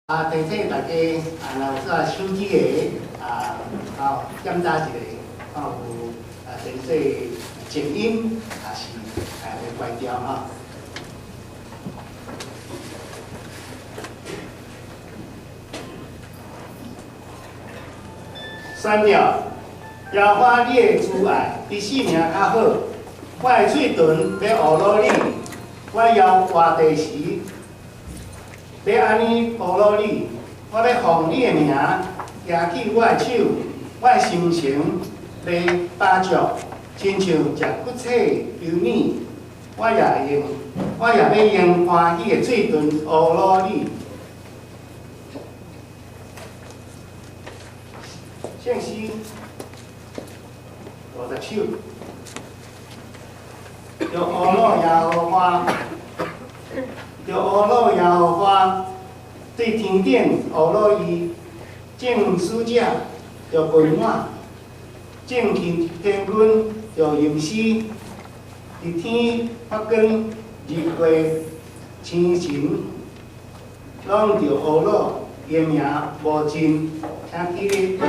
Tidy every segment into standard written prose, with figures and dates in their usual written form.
提醒大家，若有做手機的，檢查一下，看有電說靜音，抑是會關掉吼。宣著，耶和華你的慈愛比性命較好，我的喙唇欲呵咾你，我猶活著時，欲按呢呵咾你，我欲奉你的名，舉起我的手，我的心情袂飽足，親像食骨髓油麵，我也欲用歡喜的喙唇呵咾你。聖詩50首，著呵咾耶和華，著呵咾耶和華，對天頂呵咾伊，眾使者著群滿，眾天軍著吟詩，佇天發光，日月星辰攏著呵咾伊的名無盡，請起立。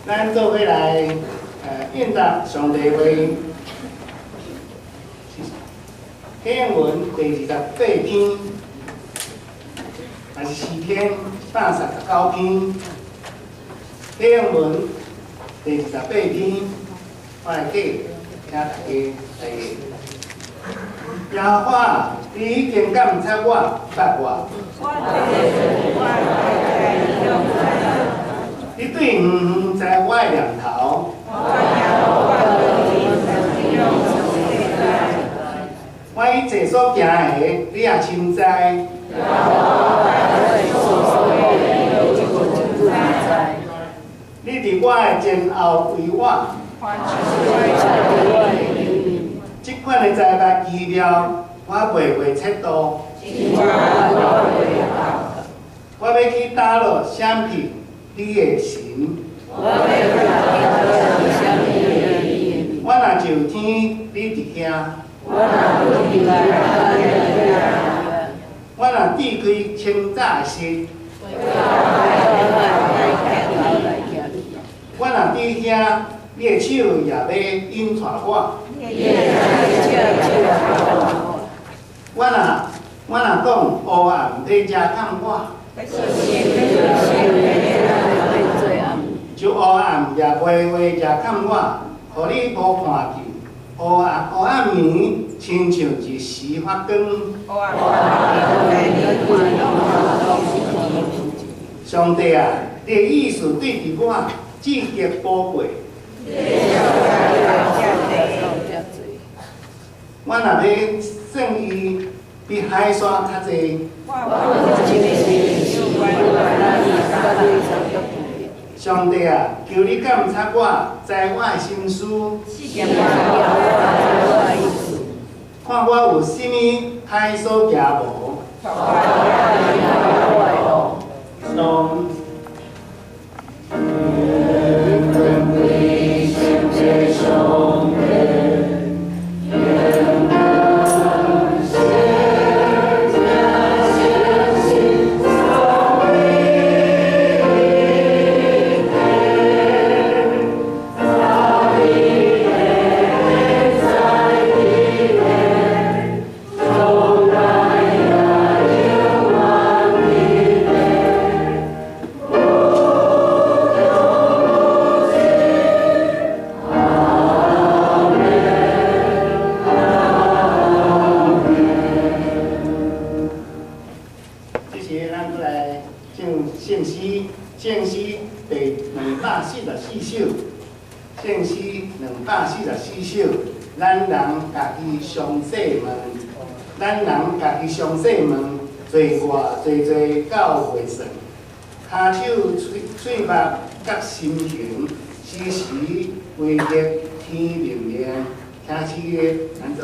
咱做伙來應答上帝話，啟應文第28篇，也是詩篇139篇。啟應文第28篇，我來記，請大家來。耶和華，你已經監察我，捌我。你對遠遠知我的念頭。我一切所行的，你也深知。你佇我的前後圍我。這款的財物奇妙，我袂會測度。我欲去打落閃去你的神。我若上天，你佇遐。我若展開清早的時，我若佇遐，你的手也欲引帶我。我若講黑暗欲遮蓋我，就黑暗也袂會遮蓋我，予你無看見。黑暗黑暗暝，親像一時發光。上帝啊，你的意思對佇我至極寶貴。我若欲算伊比海沙較濟。上帝啊，求你監察我，知我的心思，看我有啥物歹所行無。244首，聖詩244首，咱人家己詳細問，咱人家己詳細問，濟偌濟濟到袂算，跤手喙喙目佮心形，時時危急天命令，聽詩的咱做。